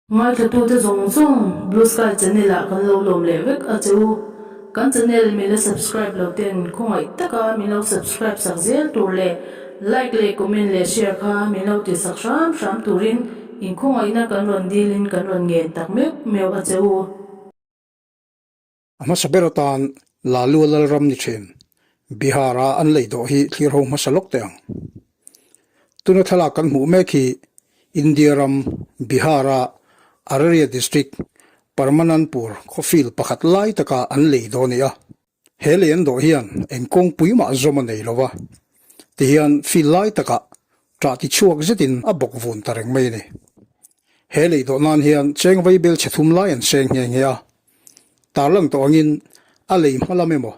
Ngaithlatute zawng zawng Blue Sky channel ah kan lo lawm leh vek a che u. Kan channel min la subscribe lo ten khawngaih taka min lo subscribe sak zel tur leh like leh comment leh share kha min lo ti sak hram hram turin in khawngaihna kan rawn dil in kan rawn ngen tak meuh meuh a che u. A hmasa ber atan Lalua Lalram ni thin, Bihar-a an lei dawh hi thlir ho hmasa lawk teh ang. Tuna thlalak kan hmuh mek hi India ram Bihar-a Araria District Parmanandpur khaw field pakhat lai taka an lei dawh a ni a. He lei an dawh hian eng kawngpui mah zawm a nei lo va, tihian field lai takah ṭah ti chhuak zetin a bawk vun ta reng mai a ni. He lei dawh nan hian cheng vai bel chhe thum lai an seng nghe nghe a. Tarlang tawh angin a lei hma lam emaw,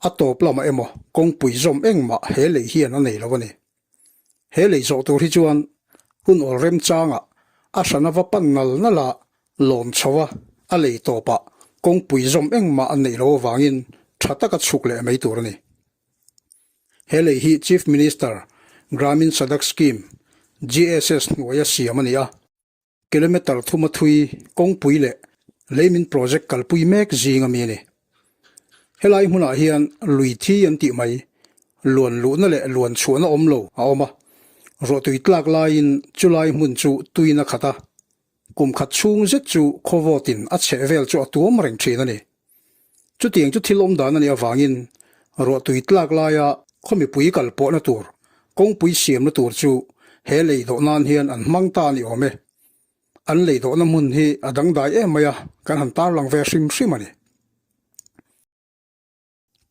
a tawp lamah emaw kawngpui zawm engmah he lei hian a nei lo a ni. He lei zawh tur hi chuan hun awl remchangah a hrana va pan nal nal a lawn chho a, a lei tawpah kawngpui zawm engmah an neih loh avangin tha taka chhuk leh mai tur a ni. He lei hi Chief Minister Gramin Sadak Scheme, GSS, hnuaia siam a ni a. Kilometre thuma thui kawngpui leh leimin project kalpui mek zing a mi a ni. Helai hmunah hian lui thi an tih mai, luan luhna leh luan chhuahna awm lo a awm a, ruahtui tlak laiin chulai hmun chu tuin a khat a, kum khat chhung zet chu khawvawtin a chheh vel chu a tuam reng thin a ni. Chutiang chu thil awm dan a nih avangin ruahtui tlak laia khaw mipui kal pawhna tur, kawngpui siamna tur chu he lei dawh nan hian an hmang ta a ni awm e. An lei dawhna hmun hi a dangdai em mai a, kan han tarlang ve hrim hrim a ni.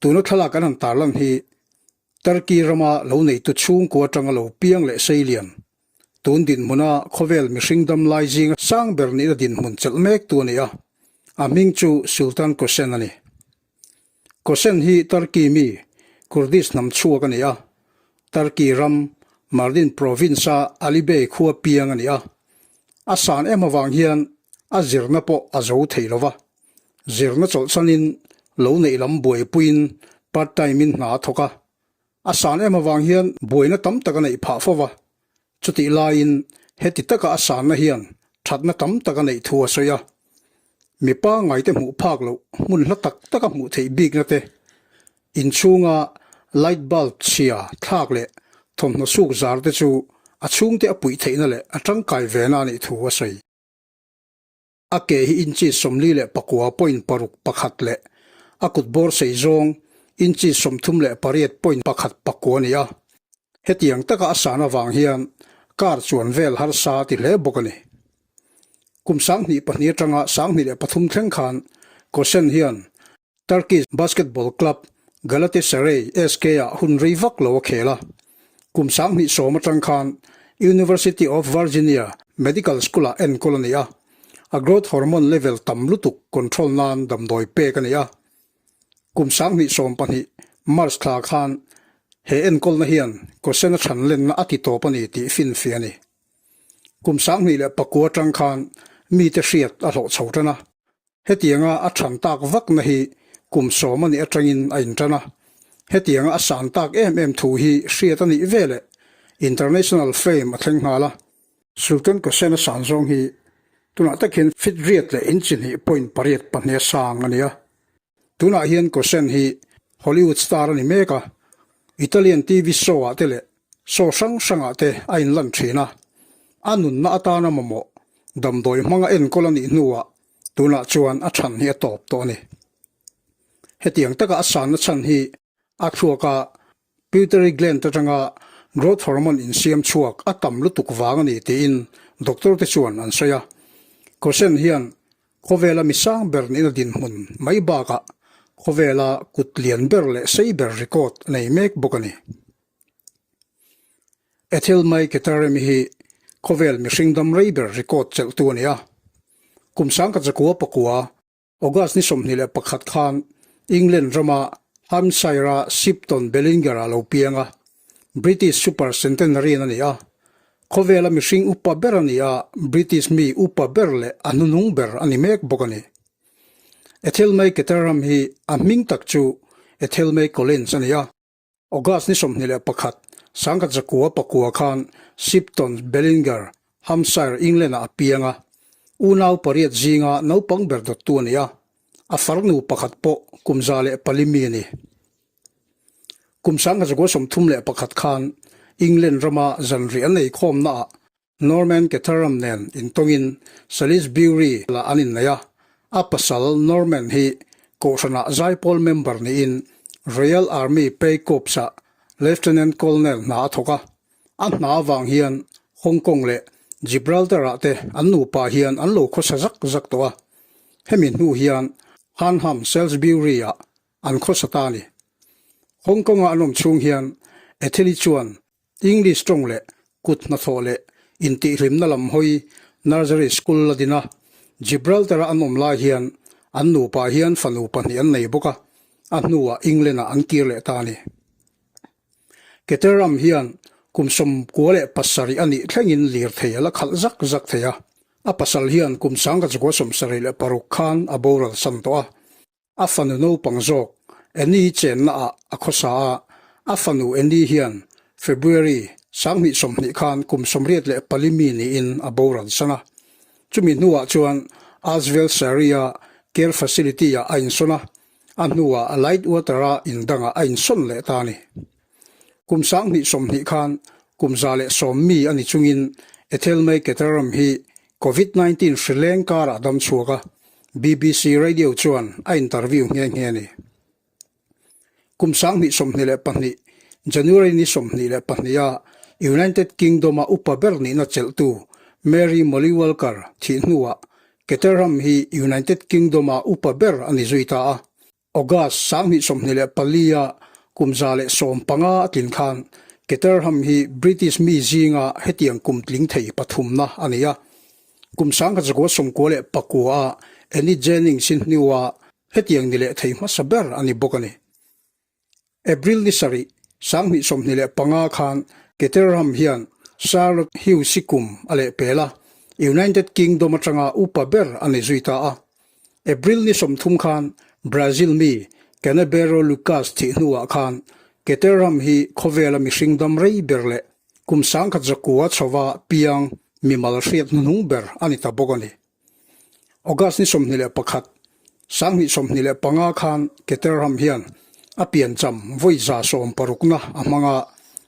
Tuna thlalak an han tarlan hi Turkey rama lo neitu chhungkua atanga lo piang leh seilian, tun dinhmuna khawvel mihring dam lai zinga sang ber nihna dinhmun chelh mektu a ni a, a hming chu Sultan Kosen a ni. Kosen hi Turkey mi, Kurdish hnam chhuak a ni a, Turkey ram Mardin province-a Alibey khua piang a ni a. A san em avang hian a zirna pawh a zo thei lo va. Zirna chawlhsanin lo neih lam buaipuiin part time-in hna a thawk a. A san em avang hian buaina tam tak a neih phah fo va. Chutih laiin heti taka a sanna hian thatna tam tak a neih thu a sawi a. Mipa ngaite hmuh phak loh hmun hla tak taka hmuh theih bikna te, inchhunga light bulb chhia thlak leh thawmhnaw suk zar te chu a chhungte a puih theihna leh a tangkai vena a nih thu a sawi. A ke hi inches 49 point paruk pakhat leh a kut bawr sei zawng inches 38 point pakhat pakua a ni a. Hetiang taka a san avang hian car chuan vel harsa a ti hle bawk a ni. Kum 2002 atanga 2003 thleng khan Kosen hian Turkish basketball club Galatasaray SK-ah hun rei vak lo a khel a. Kum 2010 atang khan University of Virginia Medical School-ah enkawl a ni a. A growth hormone level tam lutuk control nan damdawi pek a ni a. Kum 2012 March thla khan he enkawlna hian Kosen-a chhanlenna a ti tawp a ni tih finfiah a ni. Kum 2009 atang khan mite hriat a hlawh chho tan a. Hetianga a than tak vakna hi kum sawm a nih atangin a intan a. Hetianga a san tak em em thu hi hriat a nih veleh international fame a thleng nghal a. Sultan Kosen a san zawng hi tunah tak hian feet riat leh inchi hnih point pariat pahnih a sang a ni a. Tunah hian Kosen hi Hollywood star a ni mek a, Italian TV show ah te leh show hrang hrangah te a inlan thin a. A nunna atana mamawh damdawi hmanga enkawl a nih hnuah Tunah chuan a chhan hi a tawp tawh a ni. Hetiang taka a sanna chhan hi a thluaka pituitary gland atanga growth hormone insiam chhuak a tam lutuk vang a ni tiin doctor te chuan an sawi a. Kosen hian khawvela mi sang ber nihna dinhmun mai bakah khawvela kut lian ber leh sei ber record a nei mek bawk a ni. Ethel May Ketaremi hi khawvel mihring dam rei ber record chelhtu a ni a. Kum sangkhat zakua pakua, August ni 21 khan England rama Hampshire-a Shipton Bellinger-ah lo piang a, British Super Centenarian a ni a. Khawvela mihring upa ber a ni a, British mi upa ber leh a hnunung ber a ni mek bawk a ni. Ethel May Ketarham hi a hming tak chu Ethel May Collins a ni a. August ni 21, 1909 khan Shipton Bellinger, Hampshire, England-ah a piang a. Unau pariat zinga naupang ber dawttu a ni a, a farnu pakhat pawh kum 104 mi a ni. Kum 1931 khan England rama zanriah an eikhawmnaah Norman Caterham nen intawngin Salisbury lah an innei a, a pasal Norman hi Kohhranah zaipawl member niin Royal Army Pay Corps-ah Lieutenant Colonel hna a thawk a. A hna avang hian Hong Kong leh Gibraltar-ah te an nupa hian an lo khawsa zak zak tawh a. Hemi hnu hian Hanham Salisbury-ah an khawsa ta a ni. Hong Kong-a an awm chhung hian Ethel-i chuan English tawng leh kut hnathawh leh intihhlimna lam hawi Nursery School a din a, Gibraltar-a an awm lai hian an nupa hian fanu pahnih an nei bawk a, a hnuah England-ah an kir leh ta a ni. Caterham hian kum 97 a nih thlengin lirthei a la khalh zak zak thei a, a pasal hian kum 1976 khan a boral san tawh a. A fanu naupang zawk Annie chenna ah a khawsa a, a fanu Annie hian February 2020 khan kum 84 mi niin a boral san a. Chumi hnuah chuan Asvel Surrey-a care facility-ah a insawn a, a hnuah Lightwater-a indangah a insawn leh ta a ni. Kum 2020 khan kum 110 mi a ni chungin Ethel May Caterham hi Covid 19 hri leng karah dam chhuak a, BBC Radio chuan a interview nghe nghe a ni. Kum 2022 January ni 22 a United Kingdom-a upa ber nihna chelhtu Mary Molly Walker thih hnuah Caterham hi United Kingdom-a upa ber a ni zui ta a. August 2024 a kum 115 a tlin khan Caterham hi British mi zinga hetiang kum tling thei pathumna a ni a. Kum 1999 a Annie Jennings-i hnua hetiang ni leh thei hmasa ber a ni bawk a ni. April ni sarih, 2025 khan Caterham hian Charlotte Hughes-i kum a lehpel a, United Kingdom atanga upa ber a ni zui ta a. April ni 30 khan Brazil mi Canabero Lucas thih hnuah khan Caterham hi khawvela mihring dam rei ber leh kum 1900 chhova piang mimal hriat hnuhnung ber a ni ta bawk a ni. August ni 21, 2025 khan Caterham hian a piancham vawi 160na a hmang a,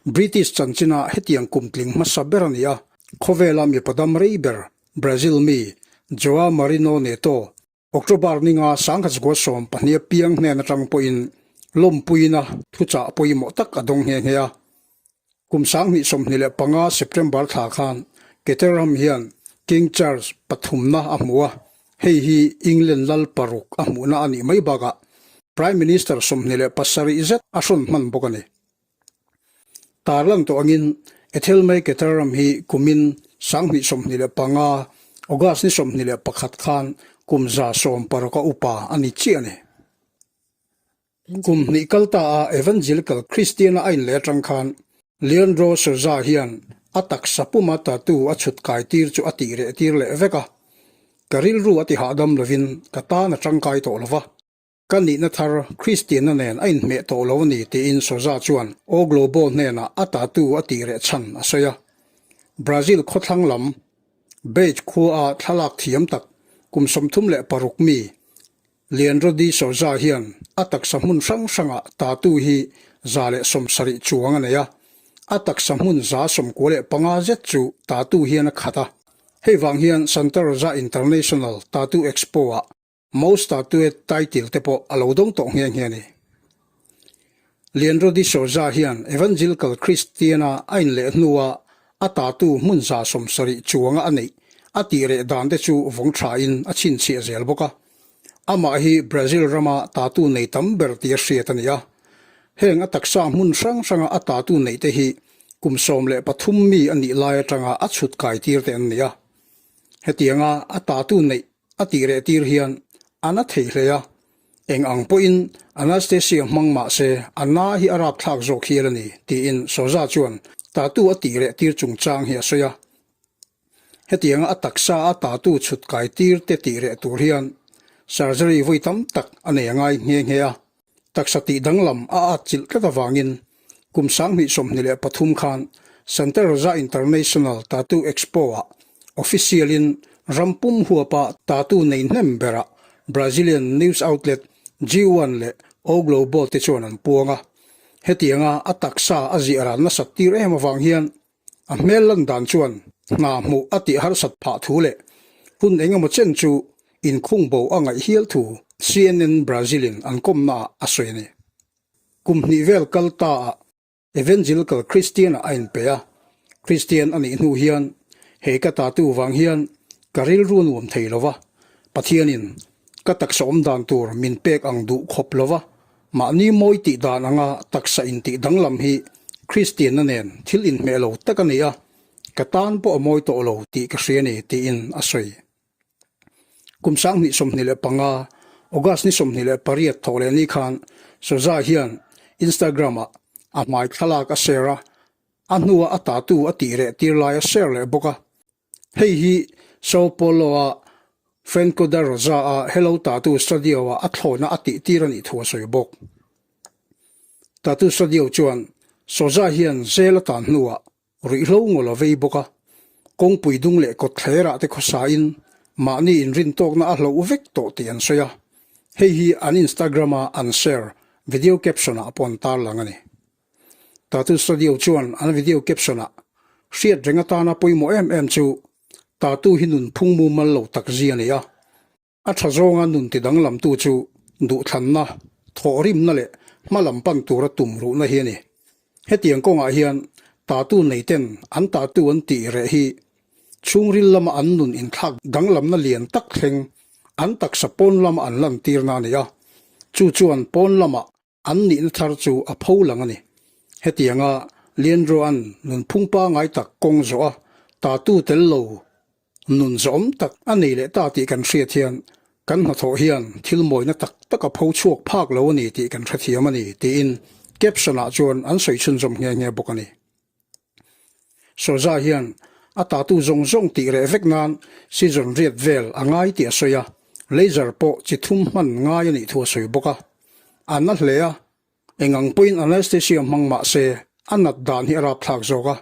British chanchina hetiang kum tling hmasa ber a ni a, khawvela mipa dam rei ber Brazil mi Joao Marino Neto, October ninga 1912 a piang hnen atang pawhin lawmpuina thuchah pawimawh tak a dawng nghe nghe a. Kum 2025 September thla khan Caterham hian King Charles pathumna a hmu a, hei hi England lal paruk a hmuhna a nih mai bakah Prime Minister 27 zet a hrawn hman bawk a ni. Tarlan tawh angin Ethel May Caterham hi kumin 2025 August ni 21 khan kum 160 a upa a ni chiah a ni. Kum hnih kal ta a Evangelical Christian-a a inleh atang khan Leandro Souza hian a taksa puma tattoo a chhut kai tir chu a tih reh tir leh vek a, ka rilru a ti hahdam lovin ka tan a tangkai tawh lo va. Ka nihna thar Kristianna nen a inhmeh tawh lo a ni tiin Souza chuan O Globo hnenah a tattoo a tih reh chhan a sawi a. Brazil khawthlang lam Beach khuaa thlalak thiam tak kum 36 mi Leandro de Souza hian a taksa hmun hrang hrangah tattoo hi 170 chuang a nei a, a taksa hmun 95 zet chu tattoo hian a khat a. Hei vang hian Santa Rosa International Tattoo Expo-ah Most Tattooed title te pawh a lo dawng tawh nghe nghe a ni. Leandro de Souza hian Evangelical Christian-a a inleh hnua a tattoo hmun 70 chuanga a neih a tih reh dan te chu vawng thain a chhinchhiah zel bawk a. Amah hi Brazil rama tattoo nei tam ber tia hriat a ni a. Heng a taksa hmun hrang hranga a tattoo neih te hi kum 13 mi a nih lai atanga a chhut kai tir te an ni a. Hetianga a tattoo neih A tih reh tir hian a na thei hle a, eng ang pawhin Anastasia hmang mah se a na hi a rapthlak zawk hial a ni, tiin Souza chuan tattoo a tih reh tir chungchang hi a sawi a. Hetianga a taksa a tattoo chhut kai tir te tih reh tur hian surgery vawi tam tak a nei a ngai nghe nghe a. Taksa tih danglam a atchilh tlat avangin kum 2023 khan Santa Rosa International Tattoo Expo-ah official-in. Ram pum huapa tattoo nei hnem berah Brazilian news outlet G1 leh O Globo te chuan an puang a. Hetianga a taksa a ziah ran nasat tir em avang hian a hmel lan dan chuan hna hmuh a tih harsat phah thu leh hun eng emaw chen chu inkhung bo a ngaih hial thu CNN Brazil-in an kawmnaah a sawi a ni. Kum hnih vel kal taah Evangelical Christian-ah a inpe a, Christian a nih hnu hian he ka tattoo vang hian ka rilru nuam thei lo va, Pathianin ka taksa awm dan tur min pek ang duh khawp lo va, mahni mawi tih dan anga taksa intih danglam hi Christian-na nen thil inhmeh lo tak a ni a, ka tan pawh a mawi tawh lo tih ka hria ni tiin a sawi. Kum 2025, August ni 28 thawh leh ni khan Souza hian Instagram-ah a hmai thlalak a share a, a hnuah a tattoo a tih reh tir lai a share leh bawk a. Hei hi Sao Paulo-a Franco da Rosa-a Hello Tattoo Studio-ah a thlawhna a tih tir a nih thu a sawi bawk. Tattoo Studio chuan Souza hian zel a tan hnuah Ruihhlo ngawl a vei bawk a, kawngpui dung leh kawtthlerah te khawsain mahni inrintawkna a hloh vek tawh tih an sawi a, hei hi an Instagram-a an share video caption-ah pawh an tarlang a ni. Tattoo Studio chuan an video caption-ah, Hriat reng atana pawimawh em em chu tattoo hi nunphung mumal lo tak zia a ni a, A tha zawnga nun ti danglamtu chu duhthlanna, thawhrimna leh hmalam pan tura tum ruhna hi a ni. Hetiang kawngah hian tatu neiten an tatu an tih reh hi chhungril lama an nun inthlak danglamna lian tak thleng an taksa pawn lama an lantirna a ni a, chu chuan pawn lama An nihna thar chu a pho lang a ni. Hetianga Leandro-a'n nunphung pangai tak kawng zawh a, tatu tel lo nun zawhawm tak a nei leh ta tih kan hriat hian kan hnathawh hian thil mawina tak tak a pho chhuak phak lo a ni tih kan hrethiam a ni, tiin caption-ah chuan an sawi chhunzawm nghe nghe bawk a ni. Souza hian a tatu zawng zawng tih reh vek nan season riat vel a ngai tih a sawi a, laser pawh chi thum hman ngai a nih thu a sawi bawk a. A na hle a, eng ang pawhin anaesthesia hmang mah se a nat dan hi a rapthlak zawk a,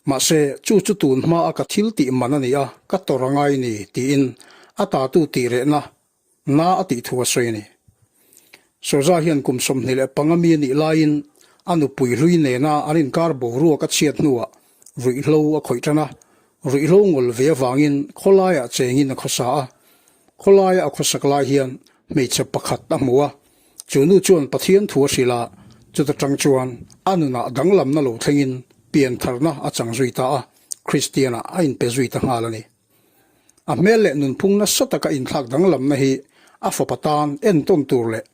mahse chu chu tun hma a ka thil tih man a ni a, ka tawrh a ngai ni tiin a tatu tih rehna Na a tih thu a sawi a ni. Souza hian kum 25 mi a nih laiin a nupui hlui nena an inkar boruak a chhiat hnuah ruihhlo a khawih tan a, ruihhlo ngawl ve avangin khawlaiah chengin a khawsa a. Khawlaia a khawsak lai hian hmeichhe pakhat a hmu a, chu nu chuan Pathian thu a hrilh a, chuta tang chuan a nunah danglamna lo thlengin piantharna a chang zui ta a, Kristianah a inpe zui ta nghal a ni. A hmel leh nunphung nasa taka inthlak danglamna hi a fapa tan entawn tur leh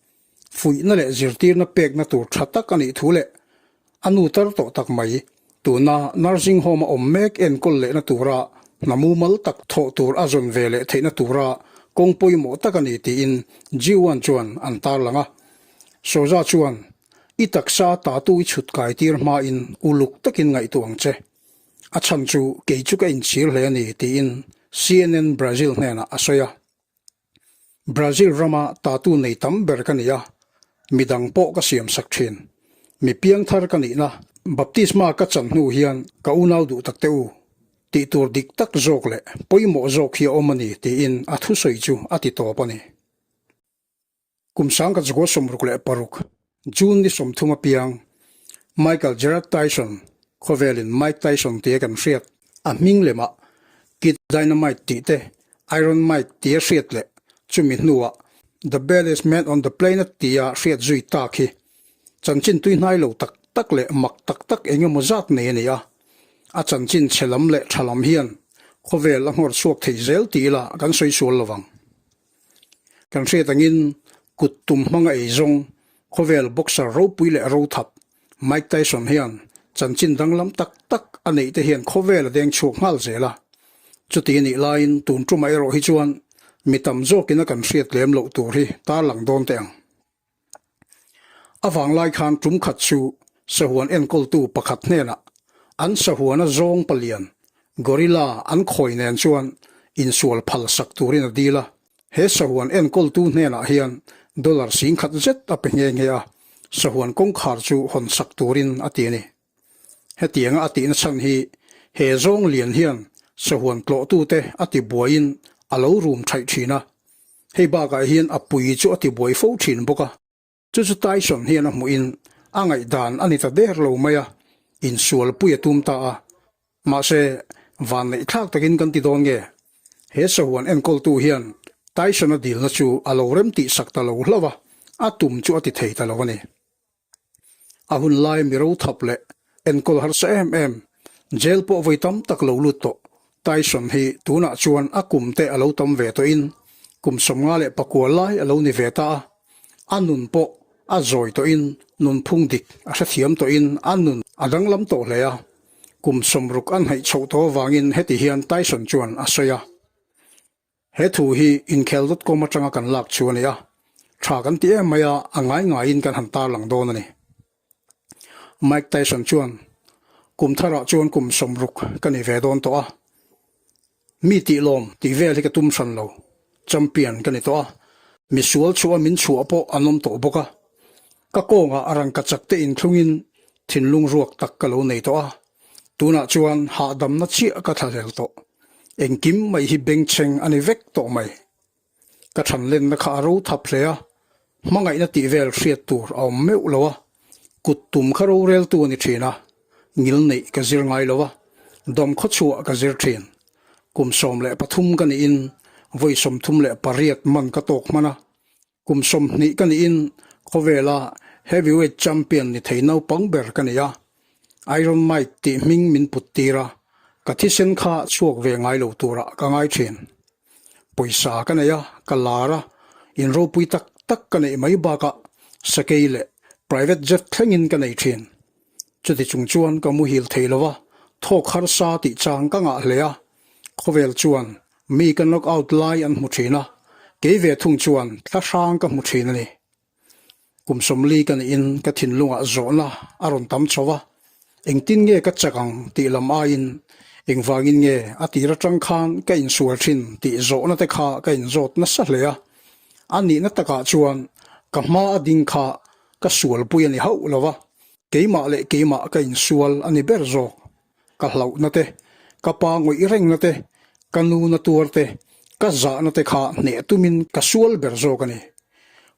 fuihna leh zirtirna pekna tur tha tak a nih thu leh a nu tar tawh tak mai tuna nursing home a awm mek enkawl lehna tura hna mumal tak thawh tur a zawn ve leh theihna tura kawng pawimawh tak a ni tiin Jiwan chuan an tarlang a. Souza chuan, I taksa tatu i chhut kai tir hmain uluk takin ngaihtuah ang che. A chhan chu kei chu ka inchhir hle a ni, tiin CNN Brazil hnenah a sawi a. Brazil rama tattoo nei tam ber ka ni a, midang pawh ka siamsak thin. Mi piangthar ka nihna, baptisma ka chan hnu hian ka unau duh tak te u, tih tur dik tak zawk leh pawimawh zawk hi a awm a ni, tiin a thusawi chu a ti tawp a ni. Kum 1966, June ni 30 apiang, Michael Gerard Tyson, khawvelin Mike Tyson tia kan hriat, a hming lemah Kid Dynamite tih te, Iron Mike tia hriat leh chumi hnuah The Baddest Man on the Planet tia hriat zui tak hi chanchin tuihnai lo tak tak leh mak tak tak eng emaw zat nei a ni a. A chanchin chhe lam leh tha lam hian khawvel a nghawr chhuak thei zel ti ila kan sawi sual lo vang. Kan hriat angin kut tum hmanga ei zawng khawvel boxer ropui leh rothap Mike Tyson hian chanchin danglam tak tak a neih te hian khawvel a deng chhuak nghal zel a. Chuti a nih laiin tun tumah erawh hi chuan mi tam zawkin a kan hriat lem loh tur hi tarlang dawn teh ang. A vanglai khan tum khat chu sahuan enkawltu pakhat hnenah an sahuana zawng palian, gorilla, an khawi nen chuan insual phal sak turin a dil a. He sahuan enkawltu hnenah hian dollar 10,000 zet a pe nghe nghe a, sahuan kawngkhar chu hawn sak turin a ti a ni. Hetianga a tihna chhan hi he zawng lian hian Sahuan tlawhtute a tibuaiin a lo rum thaih thin a, hei bakah hian a pui chu a tibuai fo thin bawk a. Chu chu Tyson hian a hmuhin a ngaihdan a ni ta der lo mai a, insualpui a tum ta a. Mahse, vanneih thlak takin kan ti dawn nge? He sahuan enkawltu hian Tyson-a dilna chu a lo rem tihsak ta lo hlauh a, a tum chu a ti thei ta lo a ni. A hun lai mi ro thap leh enkawl harsa em em, jail pawh vawi tam tak lo lut tawh Tyson hi tunah chuan a kum te a lo tam ve tawhin kum 54 lai a lo ni ve ta a, a nun pawh a zawi tawhin nunphung dik a hrethiam tawhin a nun a danglam tawh hle a, kum 60 an hnaih chhoh tawh avangin heti hian Tyson chuan a sawi a. He thu hi inkhel dot com atanga kan lak chu a ni a, tha kan ti em mai a, a ngai ngaiin kan han tarlang dawn a ni. Mike Tyson chuan, Kum tharah chuan kum 60 ka ni ve dawn tawh a, mi tih lawm tih vel hi ka tum hran lo, champion ka ni tawh a, misual chhuah a min chhuah pawh an awm tawh bawk a, ka kawngah a rangkachak te inthlungin thinlung ruak tak ka lo nei tawh a, Tunah chuan hahdamna chiah ka thlahlel tawh. Engkim mai hi bengchheng a ni vek tawh mai. Ka thanlenna kha a ro thap hle a, hmangaihna tih vel hriat tur a awm meuh lo a, kut tum kha roreltu a ni thin a, ngil neih ka zir ngai lo a, dawmkhaw chhuah ka zir thin. Kum 13 ka niin vawi 38 man ka tawk hman a, Kum 20 ka niin khawvela heavyweight champion ni thei naupang ber ka ni a, Iron Mike tih hming min put tir a, ka thisen kha chhuak ve ngai lo turah ka ngai thin. Pawisa ka nei a, ka lar a, in ropui tak tak ka neih mai bakah sakei leh private jet thlengin ka nei thin. Chuti chung chuan ka muhil thei lo va, thawk harsa tih chang ka ngah hle a, khawvel chuan Mi ka knock out lai an hmu thin a, kei ve thung chuan thla hrang ka hmu thin a ni. Kum 40 ka niin ka thinlungah zawhna a rawn tam chho a, engtin nge ka chak ang tih lam aiin engvangin nge a tir atang khan ka insual thin tih zawhna te kha ka inzawt nasa hle a. A nihna takah chuan ka hma a ding kha ka sualpui a ni hauh lo va, keimah leh keimah ka insual a ni ber zawk. Ka hlauhna te, ka pa ngawih rengna te, ka nuna tuar te, ka zahna te kha hneh tumin ka sual ber zawk a ni.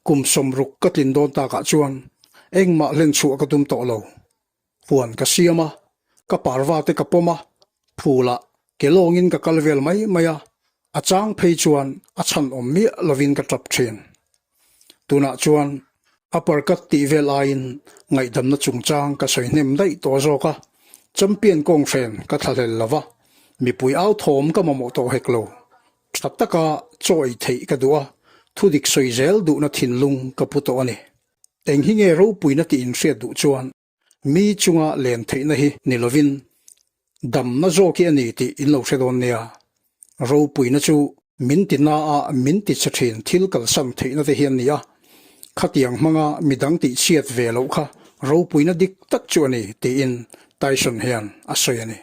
Kum 60 ka tlin dawn takah chuan engmah hlen chhuah ka tum tawh lo. Huan ka siam a, ka parva te ka pawm a, phulah ke lawngin ka kal vel mai mai a, a chang phei chuan a chhan awm miah lovin ka tap thin. Tunah chuan upper cut tih vel aiin ngaihdamna chungchang ka sawi hnem daih tawh zawk a, champion kawnghren ka thlahlel lo va, mipui au thawm ka mamawh tawh hek lo. Tha taka chaw ei theih ka duh a, thudik sawi zel duhna thinlung ka pu tawh a ni. Eng hi nge ropuina tih inhriat duh chuan Mi chunga len theihna hi ni lovin damna zawk hi a ni tih in lo hre dawn nia. Ropuina chu min ti na a, min ti che thin thil kalsan theihna te hi an ni a. Khatiang hmanga midang tih chhiat ve loh kha ropuina dik tak chu a ni tiin Tyson hian a sawi a ni.